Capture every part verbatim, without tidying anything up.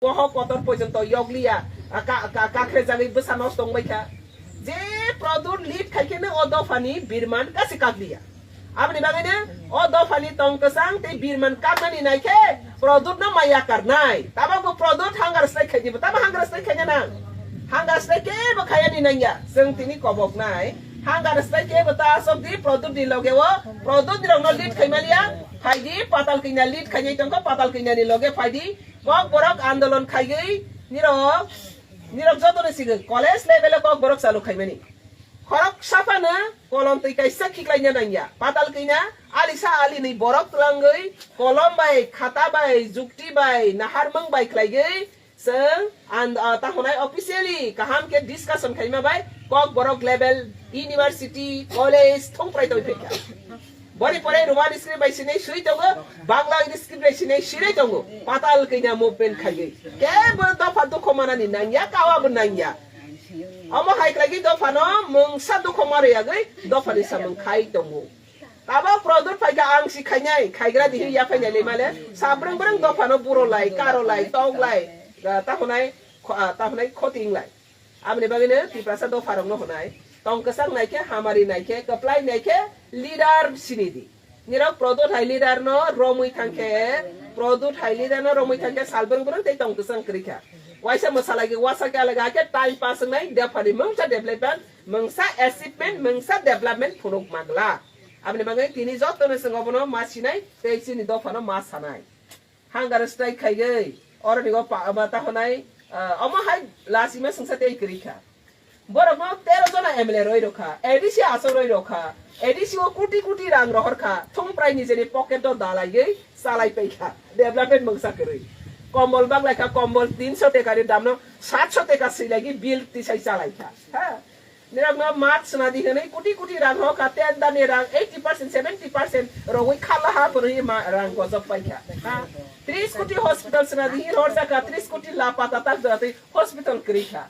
Mohok kotor porjonto yokliya, a, ka-, ka-, kakhre jagwi bwsa nosto wngbai kha. Je Pradyut lead khai khe no o dophani birman kasi kakliya. Aboni bagwi no o dophani tong kwchang tei birman kaknani nai khe Pradyut no maya karnai. Tabok bo Pradyut hunger strike khai dibo. Tamo hunger strike khai nang? Hunger strike kebo khayani nangya. Chwng tini kobok nai. Hunger strike kebo ta asok di Pradyut ni loge o. Pradyut ni rok no lead khai maliya. Phai di Patal Kanya lead khai tong kha, Patal Kanya ni loge phai di. Kok borok andolon khaigwi nirok, nirok joto ni sigwi college level o kok borok chalu khaimani. Khorok saphano kolom twi kaisa khiklaina nangya. Patal kina alisa ali ni borok twlangwi kolom bai, khata bai, jukti bai, naharmung bai khlaigwi chwng and, ah, tahonai officially kaham khe discussion khaima bai kok borok level university, college thung prai twi phikha. Boni pore Roman script bai sinai sui tongo, Bangla script bai sinai sinai tongo. Patal kina movement khaigwi. Kebo dopha dukho manani nangya, kawa bo nangya. Omo hai khlaigwi dophano mungsa dukho marwi yagwi dophani samung khai tongo. Tabok Pradyut phaikha ang si khainai, khaigra dihi ya phainai le male, sabrang brang dophano buro lai, karo lai, tong lai, ah, tahonai, kho-, ah, tahonai khoting lai. Aboni bagwino Tiprasa dopharokno hwnai, tong kwchang nai khe, hamari nai khe, kwplai nai khe, leader sini di. Nirok Pradyut hai leader no romwi thang khe, Pradyut hai leader no romwi thang khe, salbrang brang tei tong kwchang kwrwi kha. Waisa mwsalagi wasa khe alaga khe time pass wngnai, dophani mungsa development, mungsa achievement, mungsa development phunuk magla. Aboni bagwi tini jotono chwng obono ma sinai tei chini dophano ma sanai. Hunger strike khaigwi, oroni o pa-, ma tahonai, ah, omo hai lasima sungsa tei kwrwi kha. Borokno tero jona M L A roi rokha, A D C asok roi rokha, A D C o kuti kuti rang rohor kha, thung prai nijeni pocket o dalaigwi chalai pai kha, development mungsa kwrwi. Kombol baglai kha, kombol tinso teka ni damno satso teka swilaigwi bill tisai chalai kha. Ha? Nirokno mat swnadi hwnwi kuti kuti rang rokha, tender ni rang eighty percent, seventy percent rogwi khalaha phwrwngwi ma rang gojok paikha. Ha? Tris koti hospital swnadi hwnwi horjakha, tris koti lapa tatak jora twi hospital kwrwi kha.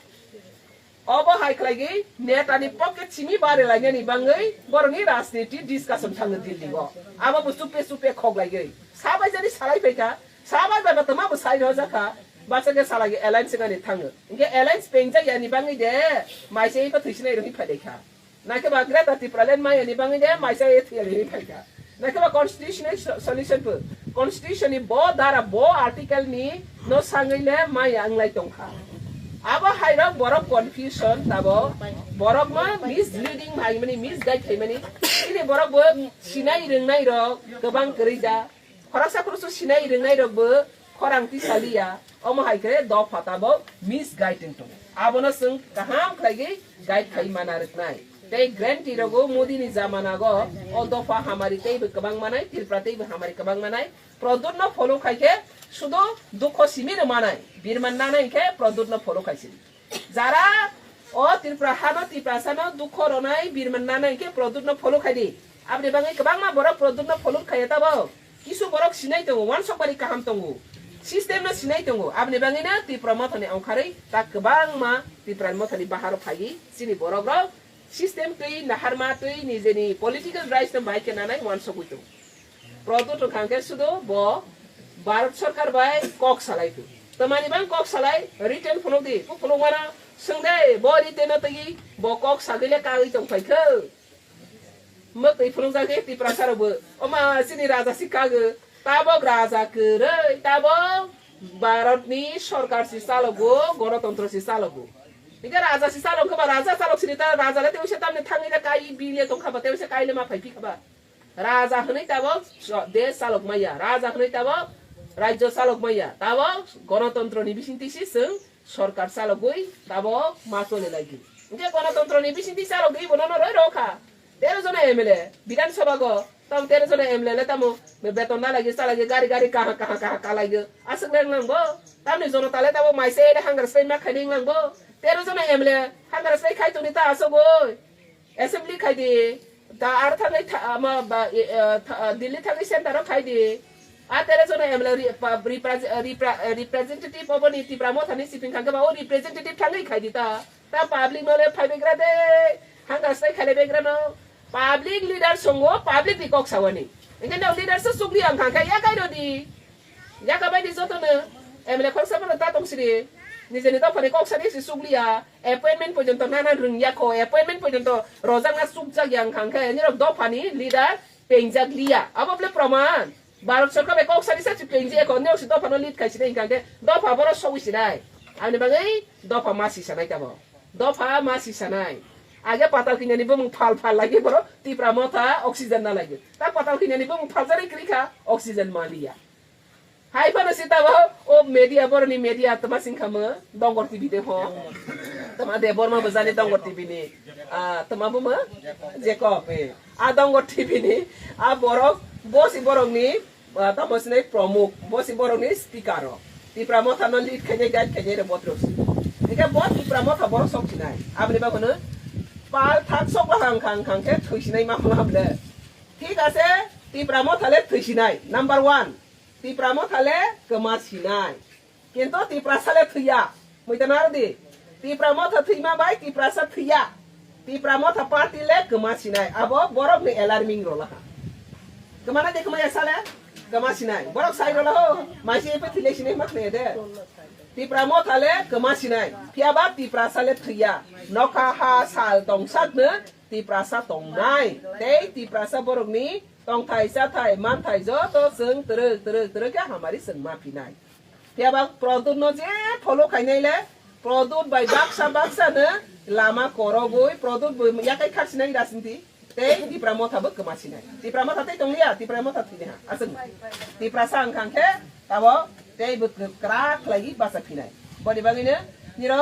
Obo hai khlaigwi netani pocket simi bare lainani bangwi borokni rajniti discussion thango Delhi o. Abo bo supe supe khoklaigwi. Sabai jani salai phaikha, sabai bai ba tama bo sai rojak kha. Basa khe salai alliance ngani thango. Inke alliance pengjak yani bangwi de maisa iko thwisinai rwhi phaidai kha. Nakhe ba Greater Tipraland maya ni bangwi de maisa e thwiya rwhi phaikha. Nakhe ba constitutional so-, solution bo. Constitution ni bo dara bo article ni no sangwi le maya wnglai tongkha. Abo hairok borok confusion tabo borok ma misleading hai mani misguide hai mani. Ini borok bo sinai rwngnai rok kwbang kwrwi da. Khoroksa khoroksa sinai rwngnai rok bo khorang tisaliya. Omo hai khe dopha tabo misguide wng tongo. Abono chwng kaham khlaigwi guide khai mana rwknai. Tei guarantee rogo Modi ni jamana go o dopha hamari teibo kwbang manai, Tripura teibo hamari kwbang manai. Pradyut no follow khai khe sudo dukho simi rw manai. Birman nanai khe Pradyut no follow khai sidi. Jara o Tripura hano, Tiprasa no dukho ronai, birman nanai khe Pradyut no follow khai di. Aboni bagwi kwbangma borok Pradyut no follow khaiya tabo. Kisu borok sinai tongo, wansokmani kaham tongo. System no sinai tongo. Aboni bagwi no Tripura mothani ongkharwi ta kwbangma Tripura mothani baharo phaiwi chini borok rok system twi naharma twi nijeni political rights no bai khe nanai wansokwi tongo. Pradyut wngkha hwnkhe sudo bo Bharat Sarkar bai kok salai tu. Tamani bang kok salai written phunuk di. Bo phunuk mano swng de bo written no twi bo kok sagwi le kagwi tong phai khe. Mwtwi phunuk jak khe Tiprasa rok bo. Oma chini raja si kagwi. Tabok raja kwrwi, tabok Bharat ni sarkar si chalogo, gonotontro si chalogo. Hingke raja si chalok khe ba raja chalok sini ta raja le tewse tamni thangwi le kai bile tong kha ba tewse kai le ma phai phi kha ba. Raja hwnwi tabok so-, desh chalok maya, raja hwnwi tabok rajyo chalok maya, tabok gonotontro ni bisingtwi si chwng sorkar chalogwi tabok ma choli laigi. Hingke gonotontro ni bisingtwi chalogwi bono no roi rw kha. Tero jona M L A, Bidhan Sabha go, tamo tero jona M L A le tamo beton na laigi, sa laigi, gari gari kaha kaha kaha ka laigi. Aswk le wng lang bo, tamni jonota le tamo maisa ele hunger strike ma khaini wng lang bo. Tero jona M L A hunger strike khai tongni ta aswk oi. Assembly khai di, ta ar thangwi tha-, ama ba, e, e, tha-, Delhi thangwi center o khai di. A tero jona M L A re-, pa-, repre-, repre-, representative obo ni Tipra Motha ni siping kha khe ba o representative thangwi khai di ta. Ta public no le phaibegra de, hanga sai khale begra no. Public leader songo, public ni kok sawani. Engke no leader so sugri ang khangkha ya kai rodi. Ya ka bai di joto no. M L A khoroksa phano ta tong sidi. Nijeni dophani kok sadi si sukliya. Appointment porjonto nana rwngya kho. Appointment porjonto rojakna sukjakya wngkha hwnkhe nirok dophani leader pengjak liya. Abo bole proman. Bharat sorkar bai kok sadi sa si pengjak kho. Nirok si dophano lead khai sidi wngkha hwnkhe dopha boro sogwi sinai. Ani bagwi dopha ma si sanai tamo. Dopha ma si sanai. Age patal kinyani bumung phal phal lagi boro Tipra motha oxygen na lagi. Ta patal kinyani bumung phal jani krikha oxygen ma liya. Hai phano si tabo o media boroni media tama sing kha mo Dongor T V de ho. Tama de borma bajani Dongor T V ni. Ah, tama bo mo Jacob, eh. A Dongor T V ni a borok bo si borok ni ah, tamo sinai pramuk, bo si borok ni speaker rok. Tipra motha no lead khainai, guide khainai rok botrok si. Hingke bo Tipra motha borok sok sinai. Aboni bagwi no pal thak sok bahang khang khang khe thwi sinai ma hwnla hamle. Thik ase, Tipra motha le thwi sinai. Number one, Tipra motha le kwma sinai. Kintu Tiprasa le thwiya. Muita naro di. Tipra motha thwima bai Tiprasa thwiya. Tipra motha party le kwma sinai. Abo borok ni alarming rwla ha. Kwmana de kwmaya sale? Kwma sinai. Borok sai rwla ho. Maisi epe thwile sinai ma khne de. Tipra motha le kwma sinai. Phiya ba Tiprasa le thwiya. Nokha ha sal tong sak no Tiprasa tong nai. Tei Tiprasa borok ni tongthai, chathai, manthai joto chwng twrwk, twrwk, twrwk khe hamari chwng ma phinai. Phiya ba Produt no je follow khainai le, Produt bai baksa baksa no lama korogwi, Produt bo yakai khak sinai rajniti, tei Tipra motha bo kwma sinai. Tipra motha tei tongliya, Tipra motha thwini ha, aswk. Tiprasa wngkha khe tabo tei bo kwrak khlaiwi bacha phinai. Boni bagwi no niro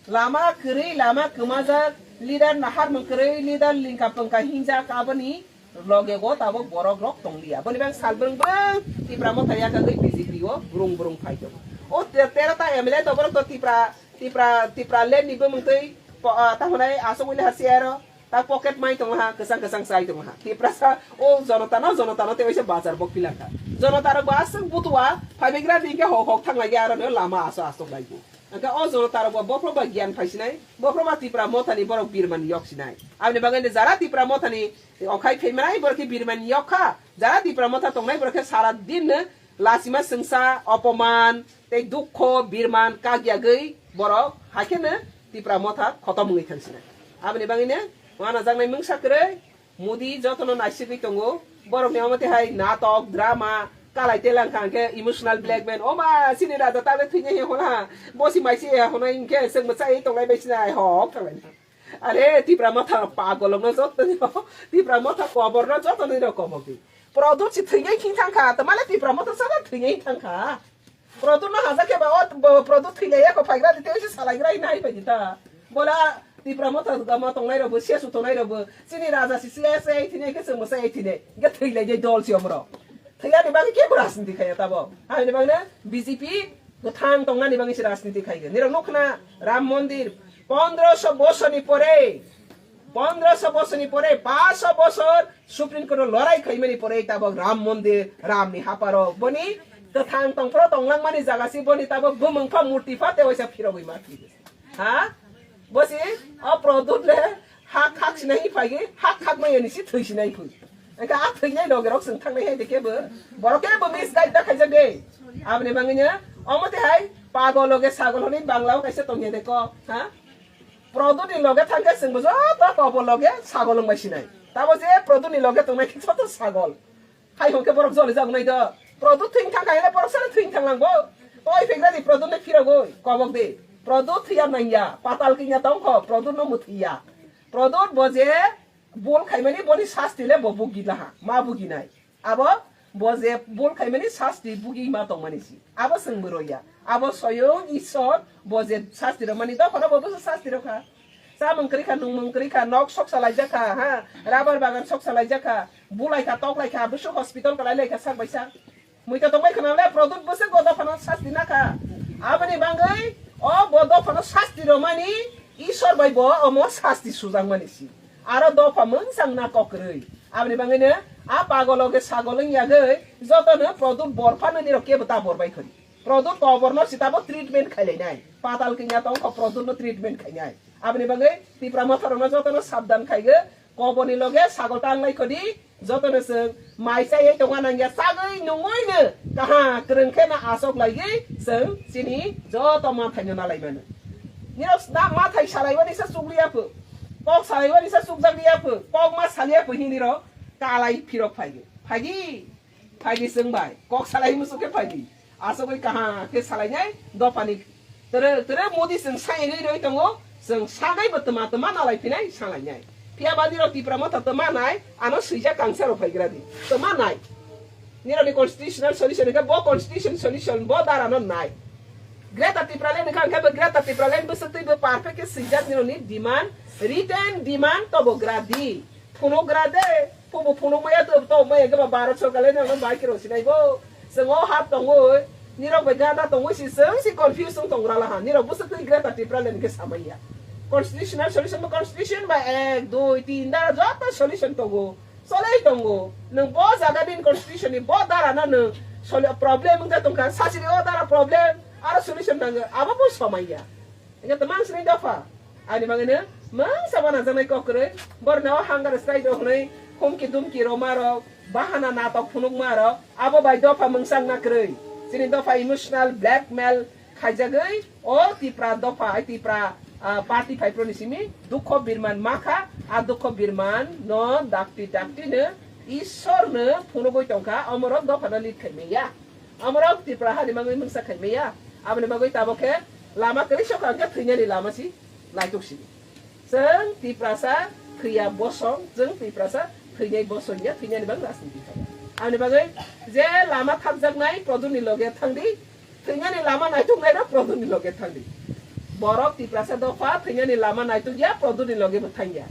lama kwrwi, lama kwmajak, leader nahar mung kwrwi, leader lingka pungka hinjak, aboni loge go tabok borok rok tong liya. Boni bang sal brung brung Tipra motha yakagwi B J P o brung brung phai tongo. O te-, tero ta M L A to borok to Tipra, Tipra, Tipra land ni bumung twi po-, ah, ta hwnai aswk wili ha siya ro. Ta pocket mai tongo ha, kwchang kwchang chai tongo ha. Tiprasa o jonota no, jonota no tei waisa bazar bok pilangkha. Jonota rok bo aswk butua, phaibagra di hingke hok hok thang lagi aro no lama aso aswk laibu. Hingke o jonota rok bo bophro ba giyan phaisinai, bophro ba Tipra motha ni borok birmani yok sinai. Aboni bagwi no jara Tipra motha ni okhai phaimanai borok khe birmani yok kha. Jara Tipra motha tongnai borok khe sara din no lasima sengsa, opoman, tei dukho, birman, kakyagwi borok haikhe no Tipra motha khotom wngwi thangsinai. Aboni bagwi no wanajaknai mungsa kwrwi Modi jotono naisigwi tongo. Borokni omo twi hai natok, drama, kalai telangkha hwnkhe emotional blackmail. O ma, chini raja tablet thwinai he hwnha, bosi maisi he hwnwi hwnkhe chwng mwchai tongnai bai sinai hok thanglaina. Are Tipra motha pagolokno joto ni, Tipra motha koborno joto ni rok komok di. Prodot si thwinai khing thangkha, tamale Tipra motha sada thwinai thangkha. Prodot no haja khe ba o bo Prodot thwilai ya ko phaigra di tei se salai gra nai pai di ta. Bola Tipra motha gama tongnai rok bo, siyasu tongnai rok bo, chini raja si siya se ai thine ke chwng bo se ai thine. Ge thwilai de dol si omro. Thwilani bagwi ke bo rajniti khaya tabo. Ani bagwi na B J P Kwthang tongnani bagwi se rajniti khai khe. Nirok nukho na Ram Mondir pondroso bosorni pore, pondroso bosorni pore, paso bosor Supreme Court o lorai khaimani pore tabok Ram Mondir, Ramni haparo. Boni kwthang tongphro tonglangmani jaga si boni tabok bumung pha murti pha tewaisa phirogwi ma thwi. Ha? Bosi o Produt le hak hak sinai phai, hak hak mai ni si thwi sinai phwi. Engka a thwinai loge rok sing thangnai hai de kebo. Borok kebo misguide da khaijak de. Aboni bangwi no omo te hai pagol loge sagol hwnwi Bangla o kaisa tongya de ko. Ha? Produt ni loge thangkhe sing bo joto kobol loge sagol wng bai sinai. Tabo je Produt ni loge tongnai khe joto sagol. Hai hwnkhe borok joli jak nai do. Produt thwing thang kha hwnle borok sano thwing thang lang bo. Oi phegra di Produt no phirogwi kobok di. Produt thwiya nangya. Patal kinya tong kho Produt no muthwiya. Produt bo je bul khaimani boni sasti le bo bugi laha. Ma bugi nai. Abo bo je bul khaimani sasti bugi ma tongmani si. Abo swng bo roya. Abo soyong Isor bo je sasti romani dophano bo bwsa sasti rokha. Chamung kwrwi kha, nungmung kwrwi kha, nok sok salaijak kha, ha, rubber bagan sok salaijak kha, bulai kha, tok lai kha, bwswk hospital kwlai lai kha sak bai sak. Muita tongbai khna le Produt bwswk o dophano sasti na kha. Aboni bagwi o bo dophano sasti romani Isor bai bo omo sasti sujakmani si. Aro dopha mungsang na kokrwi. Aboni bagwi no a pagolo khe sagol wng yagwi joto no Produt bor phano nirok kebo ta bor bai khori. Produt kobor no sitabo treatment khailai nai. Patal kinya tong kho Produt no treatment khainai. Aboni bagwi Tipra motha rok no joto no sabdan khaigo. Koboni loge sagol tanglai khodi, jotono chwng mai chaiwi tongna nangya, chagwi nungwino kaha kwrwng khe na asok laiwi chwng chini joto mathaino nalai mano. Nirok na mathai salaiwani sa chukliya pho, kok salaiwani sa chukjakliya pho, kok ma saliya pho hinwi rok kalai phirok phaidi. Phaidi. Phaidi chwng bai, kok salai muchung khe phaidi. Asogwi kaham khe salainai dophani. Tere, tere Modi chwng sayangwi rwi tongo, chwng sagaibo twma twma nalai phinai salainai. Phiya ba nirok Tipra Motha twma nai, ano swijak kangsa rok phaigra di. Twma nai. Nirokni constitutional solution khe bo constitution solution bo dara no nai. Greater Tipraland kha khe bo Greater Tipraland bwswk twi bo perfect khe swijak nirokni demand, written demand tobo gra di. Phunukgra de, phubo phunukmaya to, to maya khe ba Bharat sorkar le nang bai khe rosinai bo. Chwng o hap tongwi, nirok bai gana tongwi si chwng si confuse wng tongra laha. Nirok bwswk twi Greater Tipraland khe samaya. Constitutional solution bo constitution ba ek, dui, tin dara joto solution tongo. Cholai tongo. Nwng bo jaga din constitution ni bo dara no nwng soli-, problem wngkha tongkha. Sasiri o dara problem, aro solution nango. Abo bo samaya. Hingke twmang sini dopha. Ani bagwino mungsa bana janai kok kwrwi. Borno hunger strike rok hwnwi humki dumki roma rok, bahana natok phunukma rok. Abo bai dopha mungsa wngna kwrwi. Chini dopha emotional blackmail khaijagwi o Tipra dopha, ai Tipra, ah, party phaiproni simi dukho birman makha, a dukho birman no dakti dakti no Ishwar no phunugwi tongkha, omorok dopha no lead khaimaya. Amorok Tipra hani bagwi mungsa khaimaya. Aboni bagwi tabok khe lama kwrwi sokha hwnkhe thwinani lama si naituk sini. Chwng Tiprasa thwiya bosong, chwng Tiprasa thwinai bosong ya, thwinani bagwi rajniti khaimaya. Aboni bagwi je lama thapjaknai Produrni loge thangdi, thwinani lama naituknairok Produrni loge thangdi. Borok Tiprasa dopha thwinani lama naitukya, Produrni loge bo thangya.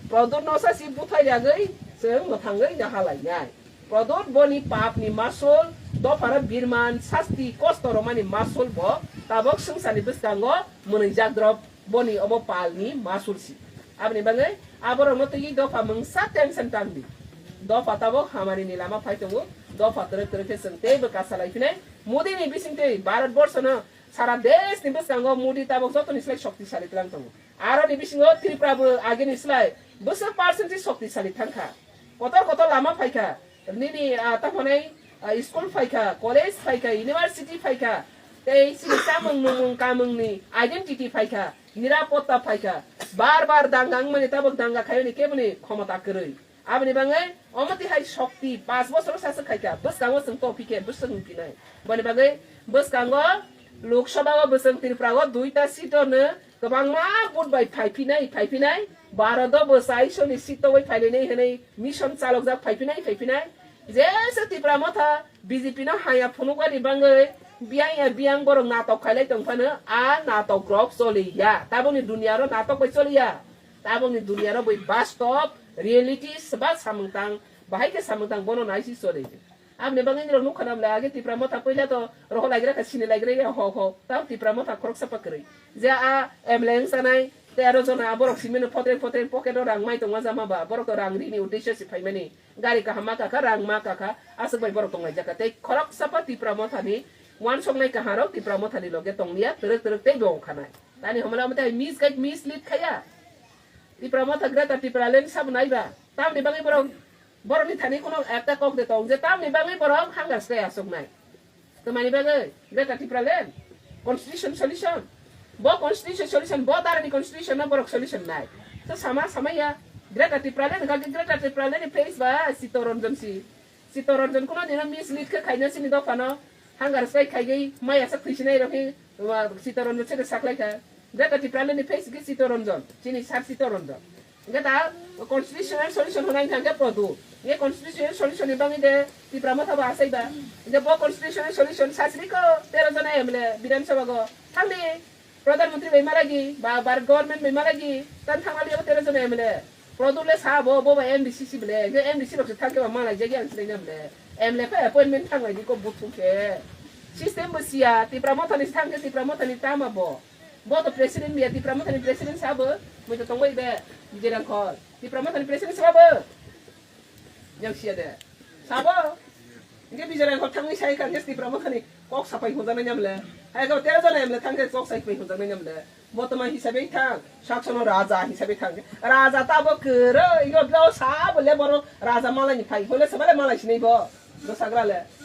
Produr no sa si buthai yagwi chwng mwthangwi nahalainai. Prodot boni papni masul, dophara birman, sasti, kosto romani masul bo tabok swngcharni bwskango mwnwijak drop boni obo palni masul si. Aboni bagwi aborokno twiwi dopha mungsa tension tangdi. Dopha tabok hamarini lama phai tongo, dopha twrwk twrwk khe chwng teibo kasalai phinai. Modini bisingtwi Bharat borshono sara deshni bwskango Modi tabok jotoni slai shoktisali twlang tongo. Aroni bisingo Tripura bo agini slai bwswk percent si shoktisali thangkha. Kotor kotor lama phaikha, nini, ah, tamo nai, ah, school phaikha, college phaikha, university phaikha, tei chini chamung numung kamungni identity phaikha, nirapotta phaikha, bar bar danga wngmani tabok danga khaiyoni keboni khomota kwrwi. Aboni bagwi omo tihai shokti panch bosor saswk khaikha, bwskango chwng tophi khe bwswk wngphinai. Boni bagwi bwskango Lok Sabha o bwswng Tripura o duita seat o no kwbangma vote bai phaiphinai, phaiphinai. Bharat o bo chaisoni seat tobwi phailainai hwnwi mission chalokjak phaiphinai, phaiphinai. Jesa Tipra Motha B J P no haya phunukmani bagwi biyang ya biyang borok natok khailai tongphano, a natok rok choliya. Tabukni duniya ro natok bai choliya. Tabukni duniya ro bai bastob, reality, swba samung tang, bahai khe samung tang bono naisi choli. Aboni bagwi nirok nukha na bwle, age Tipra Motha puila to rohor laigra kha, sini laigra ya ho ho. Tamo Tipra Motha khoroksa pa kwrwi. Je a M L A wng sanai, tei aro jona borok simino photreng photreng pocket o rang mai tongma jama ba, borok to rang rini uddesyo se phaimani. Gari kaham ma kakha, rang ma kakha, aswk bai borok tonglaijak kha. Tei khoroksa pa Tipra Motha ni uansuknai kaha rok Tipra Motha ni loge tonglia, twrwk twrwk tei bo wngkha nai. Tani hamala omo tei misguide, mislead khaya. Tipra Motha Greater Tipraland sabo nai ba. Tamni bagwi borok Borokni thani kheno ekta kok de tong je tamni bagwi borok hunger strike asoknai. Twmani bagwi Greater Tipraland constitution solution. Bo constitution solution, bo darani constitution no borok solution nai. To sama sama ya Greater Tipraland, hwnkha khe Greater Tipraland ni face ba Chittaranjan si. Chittaranjan kheno nino mislead khe khaina sini dophano hunger strike khaigwi maya sak thwisinai rokhi. Wa, Chittaranjan se saklai kha. Greater Tipraland ni face khe Chittaranjan, chini sir Chittaranjan. Hingke ta constitutional solution hwnai hingke podu. Hingke constitutional solution ni bagwi de Tipra Motha bo asai ba. Hingke bo constitutional solution sasri ko tero jona M L A Bidhan Sabha go. Thangdi Pradhan Mantri bai malagi, ba, bar government bai malagi, tan thangmali abo tero jona M L A. Produl le sa bo, bo ba M D C si bele, je M D C rok se thangke ba malai jagi ang sinai na bele. M L A pa appointment thanglai di ko buthung ke. System bo siya, Tipra Motha ni thangke Tipra Motha ni tama bo. Bo to president biya, Tipra Motha ni president sa bo. Mui to tongbai be, Vijay Rangkhol. Tipra Motha ni president sa bo. Yang siya de. Sa bo. Hingke Vijay Rangkhol thangwi sai kha, hingke Tipra Motha ni kok sapai hwnjaknai nyamle. Hai khe tero jona M L A thangkhe kok sapai hwnjaknai nyamle. Botoma hisabe thang, saksono raja hisabe thang. Raja tabo kwrwi, igo bwlao sa bole borok raja malai ni phai, hole sebale malai sinai bo. Bo sagra le.